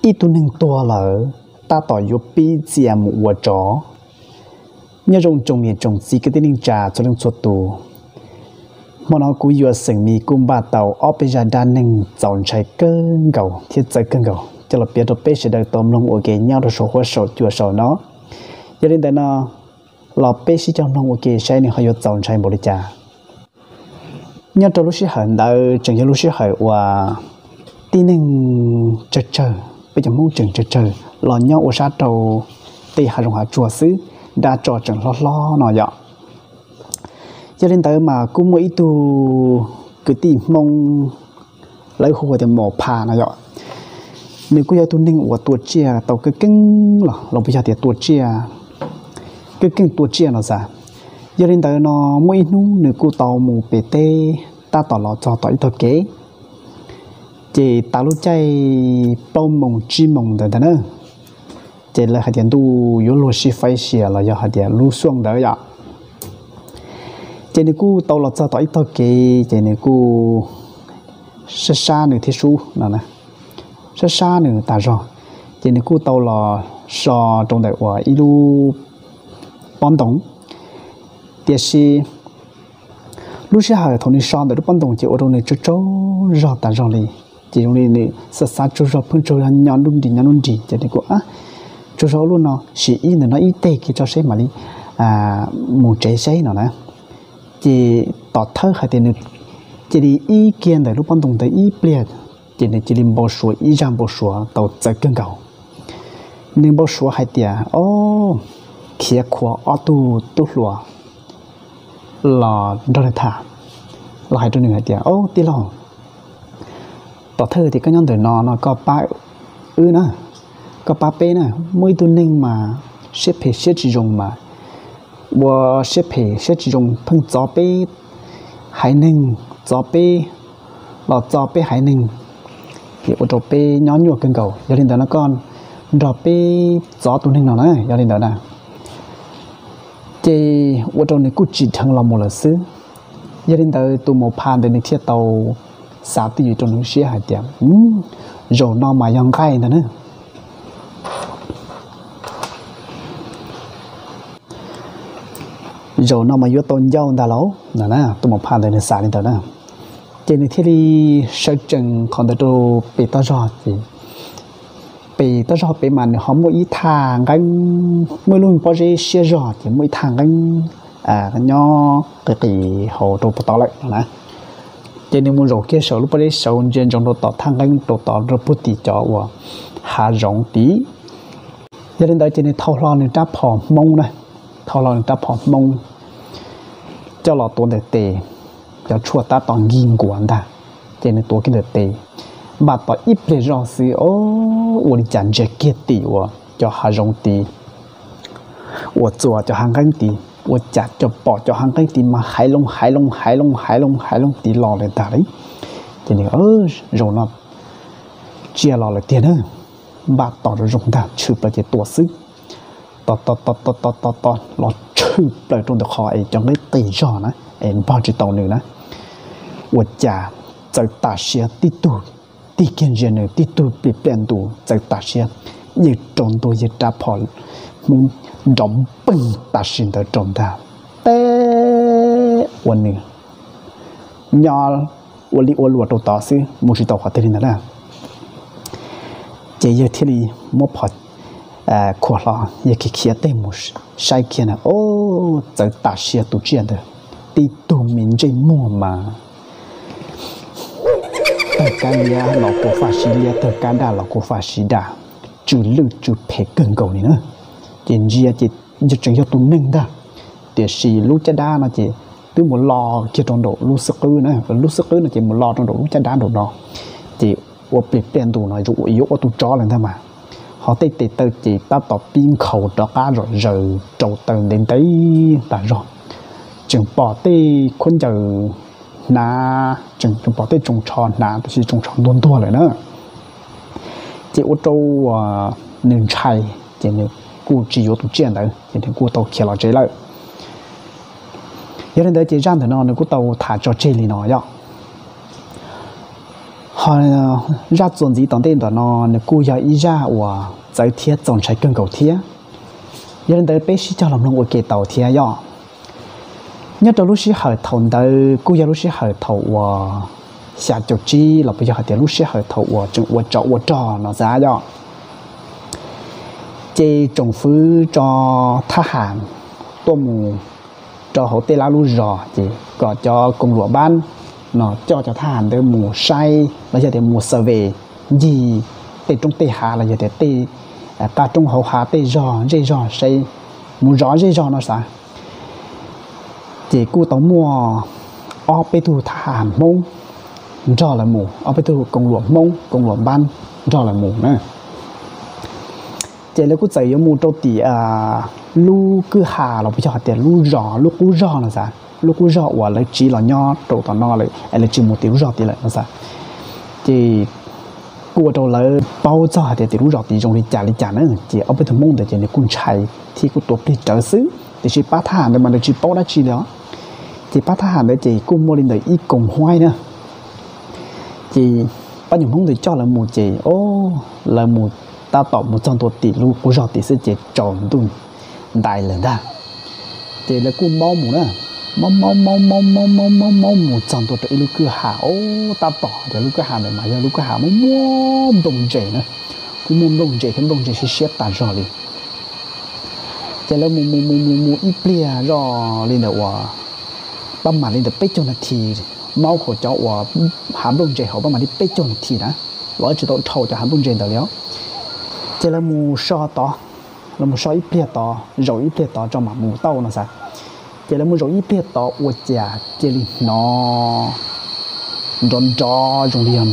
Ib tug neeg tuag lawm tab tom yuav pib txia mus ua tsov. Nyob zoo tsoom niam tsoom txiv kwv tij neej tsa txhua leej txhua tus, hmo no kuv yuav xeem mis kuj npaj tau ob peb zaj dab neeg txaus ntshai kawg nkaus thiab txawv kawg nkaus coj los piav rau peb sawv daws tau mloog ua ke nyob rau saum huab saum cua saum no. Yog li ntawd no, los peb sib cog mloog ua ke saib nws ho yuav txaus ntshai npaum li cas. Nyob rau lub sij hawm ntawd tseem yog lub sij hawm uas tib neeg tsawg tsawg, peb cov Hmoob tseem tsawg tsawg los nyob ua sab rau tej hav zoov hav tsuag xwb, dab tsov tseem hlob hlob no yom. Yog li ntawd mas kuj muaj ib tug kwv tij Hmoob, lawv hu tias Mos Phas no yom. Nws kuj yog ib tug neeg uas tua tsiaj tau keej keej los los puas yog tias tua tsiaj keej keej tua tsiaj no xav. Yog li ntawd no, muaj ib hnub nws kuj tau mus pem teb, tab tom los txog tom ib tog kev, ces tas lub caij plaub moos tsib moos ntawd ntag na, ces lawv hais tias ntuj yuav luag sib faib sia los yog hais tias lub xuaj ntawd yom. Ces nws kuj tau los txog tom ib tog kev, ces nws kuj sab sab nws thiab sub no, sab sab nws tas zog, ces nws kuj tau los so rau ntawm uas ib lub pob ntoo. Tiam sis lub sij hawm thaum nws so ntawm lub pob ntoo ces ua rau nws tsaug tsaug zog tas zog li, ces zoo li nws xav xav tsaug zog pheej tsaug zog nyob nruj nris nyob nruj nris, ces nws kuj tsaug zog ua luaj no, sim ib ntawm no ib teg kiag tso seb mam li mus tsev saib no na. Ces tom thawj hais tias nws cia li ib kiag ntawm lub pob ntoo ntawd ib pliag, ces nws cia li npau suav ib zaj npau suav tau txawv kawg nkaus. Nws npau suav hais tias, o, khiav khuav ob tug tub hluas los nrog nws tham, los hais rau nws hais tias, o, tij laug, tom thawj tias koj nyob ntawm no no koj pab wb na, koj pab peb na, muaj ib tug neeg mas siab phem siab tsis zoo mas ua siab phem siab tsis zoo pheej txov peb haiv neeg, txov peb, los txo peb haiv neeg, ces ua rau peb nyob nyuaj kawg nkaus. Yog li ntawd no koj nrog peb txov tus neeg no na, yog li ntawd na. Ces ua rau nws kuj tsim dheev los mus lawm xwb. Yog li ntawd tus Mos Phas ntawd nws thiaj tau xav twj ywm rau nws siab hais tias, zaum no mas yog nqaij ntag na, zaum no mas yuav tau ncauj ntag lauj no. Tus Mos Phas ntawd nws xav li ntawd na. Ces nws thiaj li sawv tsees qhov ntawd rau pem toj zog, ces pem toj zog pem mas nws ho muaj ib thaj nqeeb, muaj ib lub pob zeb siab zog ces muaj ib thaj nqeeb nyob qis qis hauv rau puag tod lawm no na. Ces nws mus zaum kiag saum lub pob zeb saud ntsia ntsoov rau tom thaj nqeeb rau tod rau puag tim cov uas hav zoov tid. Yog li ntawd ces nws thau hlo nws rab phom Hmoob na, thau hlo nws rab phom Hmoob coj los tuav ntawm tes, cov tshuaj tab tom nkig nkuav ntag, ces nws tuav kiag ntawm tes, npaj tos ib pliag zoj xwb, o, ua li cas ntsia kiag tim uas cov hav zoov tid, uas txuas cov hav nqeeb tid, ua cas cov pom cov hav nqeeb tid mas hais loo hais loo hais loo hais loo hais loo tid los lawm ntag li. Ces nws, zaum no tsiaj los lawm tiag na. Npaj tos zoo zoo ntag, tshwm plaws ces tua xwb. Tos tos tos tos tos tos los tshwm plaws rau ntawm qhov es cov nqeeb qis zog na, es npog tsis tau nws na. Ua cas txawv tas siab, tib tug tig kiag ntsia nws, tib tug pliam pliaj ntus txawv tas siab, yawg rau ntua yawg rab phom Hmoob nrov npeeg tam sim ntawd rau ntag. Teb, ua nws nyob ua li ua luam rau tod xwb, mus tsis tau qhov twg li ntawd na. Ces yawg thiaj li muab phom khuam hlo, yawg khiav khiav tej mus saib kiag na, o, txawv tas siab tus tsiaj ntawd, tib tug me ntsej muag mas tawg kab liab los kuj faj sib liab, tawg kab daj los kuj faj sib daj, tsw lwj tsw phem kawg nkaus li na. Ces ntsia ces yog tseem yog tus neeg ntag, tiam sis lub caj dab no ces twb mus lo kiag rau nraum lub xib qwb na, lub xib qwb no ces mus lo rau nraum lub caj dab nraum no, ces ua pliag pliaj ntus no yuav ua tus tsov lawm ntag mas. Ho tej tes taw ces tab tom pib nkhaus rov qab zom zaws rau taw ntev ntev tas zog, tseem pom tej khaub ncaws hnav, tseem pom tej tsoos tsho hnav, tab sis tsoos tsho ntuag ntuag lawm na. Ces ua rau nws ntshai, ces nws kuj tsis yuav tus tsiaj ntawd, ces nws kuj tau khiav los tsev lawm. Yog li ntawd ces zaj ntawm no nws kuj tau tham tso tseg li no yom. Zaj txuas ntxiv tom ntej ntawm no nws kuj yog ib zaj uas txawv thiab txaus ntshai kawg nkaus thiab. Yog li ntawd peb sib cog los mloog ua ke tau thiab yom. Nyob rau lub sij hawm thaum ntawd kuj yog lub sij hawm thaum uas xya caum tsib los puas yog hais tias lub sij hawm thaum uas tseem ua tsov ua rog no xav yom. Ces tsoom fwv tso thab ham tuaj mus rau hauv tej lab lub zos ces kom cov koom luam npab no coj cov thab ham ntawd mus saib los yog tias mus xav ves ncig tej roob tej hav los yog tias tej qab roob hauv hav tej zog zej zog saib, mus zov zej zog no xav. Ces kuj tau muaj ob peb tug thab ham Hmoob nrog lawv mus, ob peb tug koom luam Hmoob koom luam npab nrog lawv mus na. Ces lawv kuj txawm yuav mus rau tim lub kwj ha los puas yog hais tias lub zos lub qub zog no xav, lub qub zog uas lawv tsiv los nyob rau tom no lawm es lawv tsis mus tim lub zog tid lawm no xav. Ces kuj ua rau lawv paub txog hais tias tim lub zos tid zoo li cas li cas na. Ces ob peb tug Hmoob ntawd ces nws kuj ntshai thiab kuj tua plig rawv xwb tiam sis pab thab ham ntawd mas nws tsis paub dab tsi li os. Ces pab thab ham ntawd ces kuj muaj li ntawm ib koom huaib na. Ces pab nyuag Hmoob ntawd coj lawv mus ces o, lawv mus tab tom mus txog ntua tim lub qub zog tid xwb ces tsaus ntuj ntais lawm ntag. Ces lawv kuj maub mus na, maub maub maub maub maub maub maub maub mus txog ntua rau ib lub kwj ha o, tab tom tias lub kwj ha ntawd mas yog lub kwj ha muaj muaj nplooj ntses na, kuj muaj nplooj ntses thiab nplooj ntses siab siab tas zog li. Ces lawv mus mus mus mus mus ib pliag zoj li ntawm uas pab mam li ntawm peb caug nas this, maub hauv cov uas hav nplooj ntses hauv pab mam li peb caug nas this na, los tsis tau dhau cov hav nplooj ntses ntawd li os. Ces lawv mus so tod, lawv mus so ib pliag tod, zaum ib pliag tod tso mam mus tau no xav. Ces lawv mus zaum ib pliag tod ua cas cia li hnov nrov nrov zoo li yog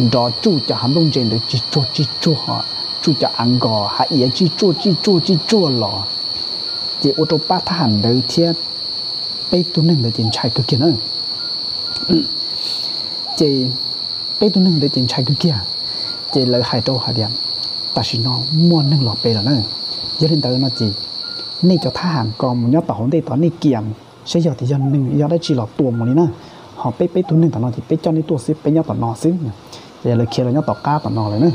nrov tsuj cov hav nplooj ntses ntawd tsig tsuag tsig tsuag, tsuj cov av nkos hav iav tsig tsuag tsig tsuag tsig tsuag los. Ces ua rau pab thab ham ntawd thiab peb tug neeg ntawd ces ntshai kawg kiag na. Ces peb tug neeg ntawd ces ntshai kawg kiag, ces lawv hais rau hais tias, tam sim no muaj neeg los pem lawm na, yog li ntawd no ces nej cov thab ham ko mus nyob tom hauv ntej tod nej kiam mus saib yog tias yog neeg yog dab tsi los tua mus li na, ho peb peb tug neeg tom no ces peb coj nej tuaj xwb, peb nyob tom no xwb. Ces lawv khiav los nyob tom qab tom no lawm na.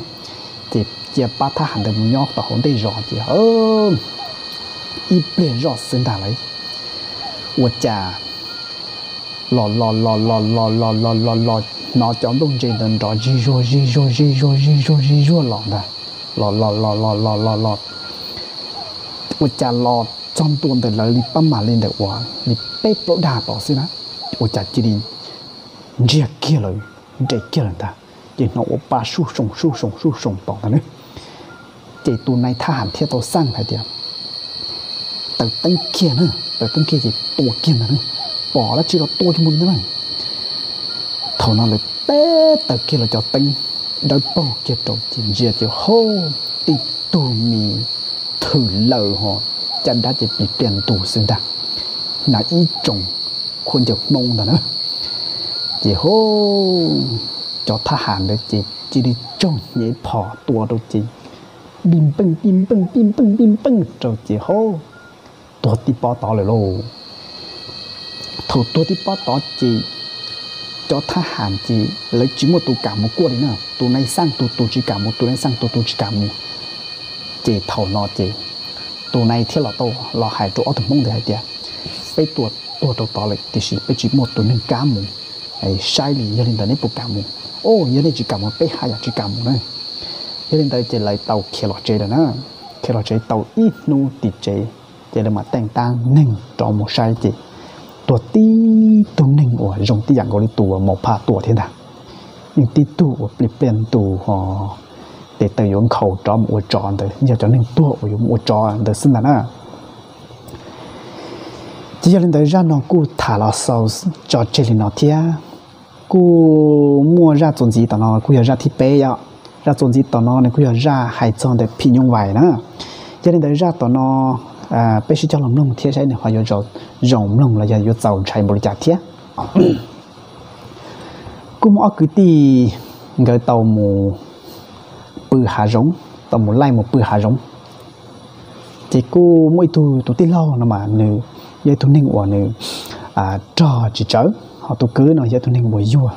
Ces cia pab thab ham ntawd mus nyob tom hauv ntej zos ces ib pliag zoj xwb ntag lauj, ua cas los los los los los los los los los hnov cov nplooj ntses ntawd nrov zig zuag zig zuag zig zuag zig zuag zig zuag los ntag, los los los los los los los, ua cas los txog ntua ntawm lawv li pab mam li ntawm uas li peb plaub dag tod xwb na, ua cas cia li ntsiag kiag lawm, nres kiag lawm ntag, ces hnov ua pa suj soo suj soo suj soo tod ntag na. Ces tus nai thab ham thiaj tau xaj hais tias, taws teeb kiag na, taws teeb kiag ces tua kiag ntag na, pom dab tsi los tua kiag mus li ntag na. Thaum no lawv teb taws kiag lawv cov teeb dawb paug kiag rau ces ntsia ces hauv tib tug me thwm lawm ho, caj dab ces pis pliag ntus xwb ntag, hnav ib tsoom khaub ncaws Hmoob ntag na. Ces hauv cov thab ham ntawd ces cia li tsaug hnyev phom tua rau ces pij npeej pij npeej pij npeej pij npeej rau ces hauv tuag tib pob tod lawm lauj. Thaum tuag tib pob tod ces cov thab ham ces lawv tsis muaj tus kam mus kuaj li na, tus nai xaj tus tus tsis kam mus, tus nai xaj tus tus tsis kam mus. Ces thaum no ces tus nai thiaj los tau los hais rau ob tug Hmoob ntawd hais tias, peb tua tuag rau tod lawm tiam sis peb tsis muaj tus neeg kam mus saib li, yog li ntawd neb puas kam mus? O, yog nej tsis kam mus peb haj yam tsis kam mus na. Yog li ntawd ces lawv tau khiav los tsev lawm na. Khiav los tsev tau ib hnub tim tsev ces lawv mam teej tab neeg rov mus saib ces tuag tib tug neeg uas zoo tib yam nkaus li tus uas Maum Phaj tua thiab ntag. Yeej tib tug uas plig pliaj ntus ho tes taw yuav nkhaus rov mus ua tsov ntawd yog cov neeg tuag uas yuav mus ua tsov ntawd xwb ntag na. Ces yog li ntawd zaj no kuj tham los xaus tso tseg li no thiab. Kuj muaj zaj txuas ntxiv tom no kuj yog zaj thib peb os. Zaj txuas ntxiv tom no nws kuj yog zaj hais txog ntawm phim nyuj vais na. Yog li ntawd zaj tom no peb sib cog los mloog thiab saib nws ho yuav zoo mloog los yog yuav txaus ntshai npaum li cas thiab. Kuj muaj ob kwv tij nkawd tau mus pw hav zoov, tau mus laij mus pw hav zoov. Ces kuj muaj ib tug tus tij laug no mas nws yog ib tug neeg uas nws rog tsis tsawv, ho tus kwv no yog ib tug neeg uas yuag.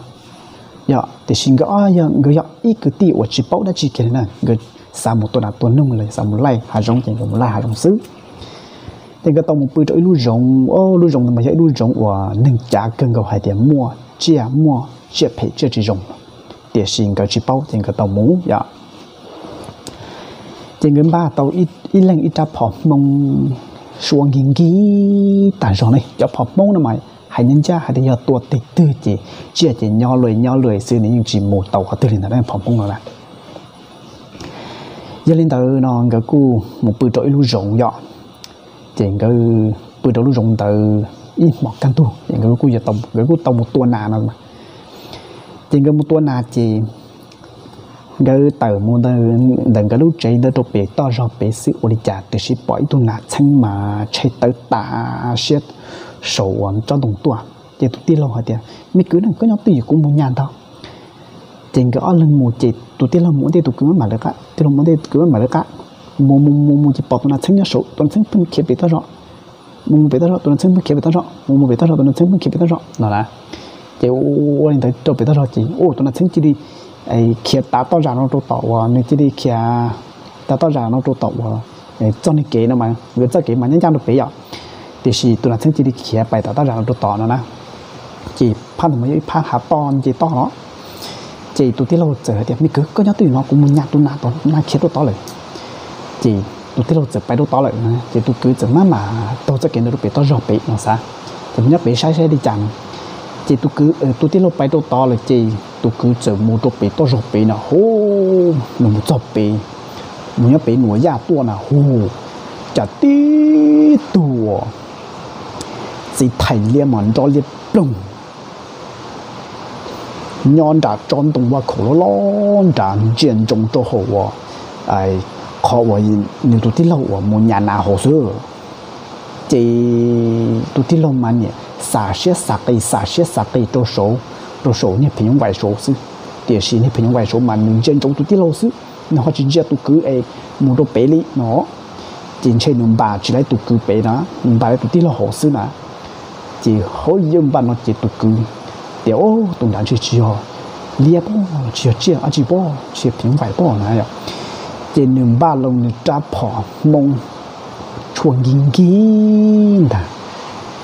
Yog, tiam sis nkawd ob yog nkawd yog ib kwv tij uas tsis paub dab tsi kiag li na, nkawd xav mus tua nas tua noog los xav mus laij hav zoov ces nkawd mus laij hav zoov xwb. Ces nkawd tau mus pw rau ib lub zoov, lub zoov ntawd mas yog ib lub zoov uas neeg cav kawg nkaus hais tias muaj tsiaj, muaj tsiaj phem tsiaj tsis zoo, tiam sis nkawd tsis paub ces nkawd tau mus yom. Ces nkawd npaj tau ib leeg ib rab phom Hmoob suab nkig nkig tag zog ne. Cov phom Hmoob no mas hais ncaj ncaj hais tias yog tua teg twg ces tsiaj ces nyob luaj nyob luaj xwb, nws yeej tsis mus tau qhov twg li ntawd phom Hmoob no na. Yog li ntawd no nkawd kuj mus pw rau ib lub zoov yom. Ces nkawd pw rau lub zoov ntawd ib hmos kaj ntug ces nkawd kuj tau mus tua nas no. Ces nkawd mus tua nas ces nkawd tawm mus ntawm nkawd lub tsev ntawd rau pem toj zog pem xwb ua li cas tiam sis pom ib tug nas txheeb mas tsheb tawv tas siab saum uas tsob ntoo tuaj. Ces tus tij laug hais tias, me kwv ne, koj nyob twj ywm kuv mus nyas ntag. Ces nkawd ob leeg mus ces tus tij laug mus ua ntej tus kwv maj mam lawv qab, tij laug mus ua ntej tus kwv maj mam lawv qab. Mus mus mus mus ces pom tus nas txheeb nyob saud, tus nas txheeb pheej khiav pem toj zog. Mus mus pem toj zog, tus nas txheeb pheej khiav pem toj zog, mus mus pem toj zog, tus nas txheeb pheej khiav pem toj zog no na. Ces ua li ntawd rau pem toj zog ces tus nas txheeb cia li khiav tav toj zam no rau tom uas nws cia li khiav tav toj zam no rau tom uas txoj niag kev no mas nkawd txoj kev mas nyob ncaj rau pem yom. Tiam sis tus nas txheeb cia li khiav pais tav toj zam no rau tom no na. Ces phab ntawd mas yog ib phab hav toj nce toj no. Ces tus tij laug txawm hais tias, me kwv, koj nyob twj ywm no kuv mus nyas tus nas, tus nas khiav rau tod lawm. Ces tus tij laug txawm pais rau tod lawm na, ces tus kwv txawm maj mam taug txoj kev ntawd rau pem toj zog pem no xav, ces mus nyob pem saib saib li cas no. Ces tus kwv, tus tij laug pais rau tod lawm ces tus kwv txawm mus rau pem toj zog pem no, hu, nws mus txog pem, mus nyob pem nuam yaj tuaj na hu, cas tib tug txiv thais liab mas nrov liab ploog nyob nram tsob ntoo vaj khaum loj loj nrad ntsia ntsoov rau hauv uas qhov uas nws tus tij laug uas mus nyas nas hauv xwb. Ces tus tij laug mas niam xam siab xam qis xam siab xam qis rau saud, rau saum niag phim nyuj vais saud xwb. Tiam sis niag phim nyuj vais saud mas nws ntsia ntsoov tus tij laug xwb, nws ho tsis ntsia tus kwv es mus rau pem li no. Ces ntshe nws npaj tsis laib tus kwv pem na, nws npaj laib tus tij laug hauv xwb na. Ces hauv yawg npaj no ces tus kwv tias, o, tus nrad ntshe tsis yog liab pob, tsis yog tsiaj dab tsi pob, tsis yog phim nyuj vais pob na yom. Ces nws npaj loo nws rab phom Hmoob tshuaj nkig nkig ntag,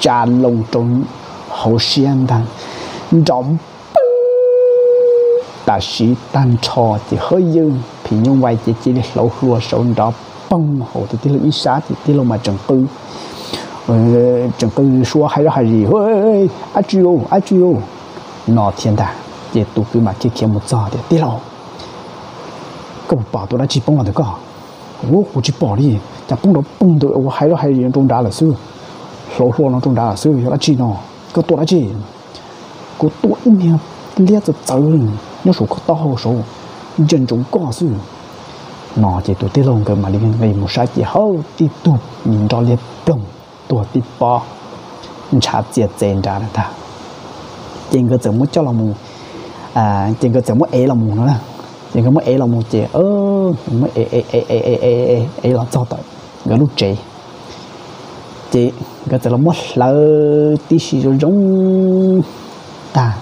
tsa loo rau hauv siab ntag, nrov pw tam sim tag nrho ces hawb yawg phim nyuj vais ces cia li hlauv hlua saud nrov poog hauv tus tij laug ib sab ces tij laug mas tseem qw, tseem qw suab hais zog hais zis, dab tsi, dab tsi no thiab ntag. Ces tus kwv mas khiav khiav mus txog tias, tij laug, koj puas pom tus dab tsi poob los ntawm koj? Ua kuv tsis pom li, cas poob nrov poog ntawm ua hais zog hais zis rau nrad lawm xwb, hlauv hlua no rau nrad lawm xwb, yog dab tsi no? Koj tua dab tsi? Kuv tua ib niag liab txawv txawv nyob saum koj taub hau saud, ntsia ntsoov koj xwb no. Ces tus tij laug nkawd mam li nqis mus saib ces hawb tib tug nrov liab ploog tuag tib pob ntshav txias txes nrad lawm ntag. Ces nkawd txawm muab coj los mus, ces nkawd txawm muab ev los mus no na. Ces nkawd muab ev los mus ces muab ev los txog tom nkawd lub tsev. Ces nkawd txawm los muab hlawv tib si zoo zoo tag,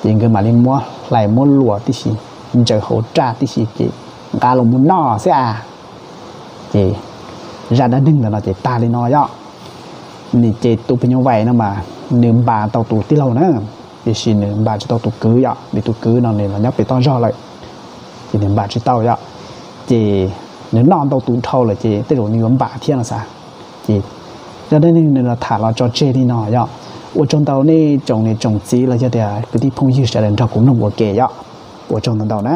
ces nkawd mam li muab hlais muab luas tib si, ntsaws hauv raj tib si ces nqa los mus noj xwb a. Ces zaj dab neeg ntawm no ces tag li no yom. Nws ces tus phim nyuj vais no mas nws npaj tau tus tij laug na, tiam sis nws npaj tsis tau tus kwv yom, vim tus kwv no nws los nyob pem toj zog lawm, ces nws npaj tsis tau yom. Ces nws noj ntau tus dhau lawm ces tej zaum nws yuav npaj thiab no xav. Ces zaj dab neeg no los tham los tso tseg li no yom. Ua tsaug ntau nej tsoom niam tsoom txiv los yog tias kwv tij phooj ywg sawv daws nrog kuv mloog ua ke yom. Ua tsaug ntau ntau na.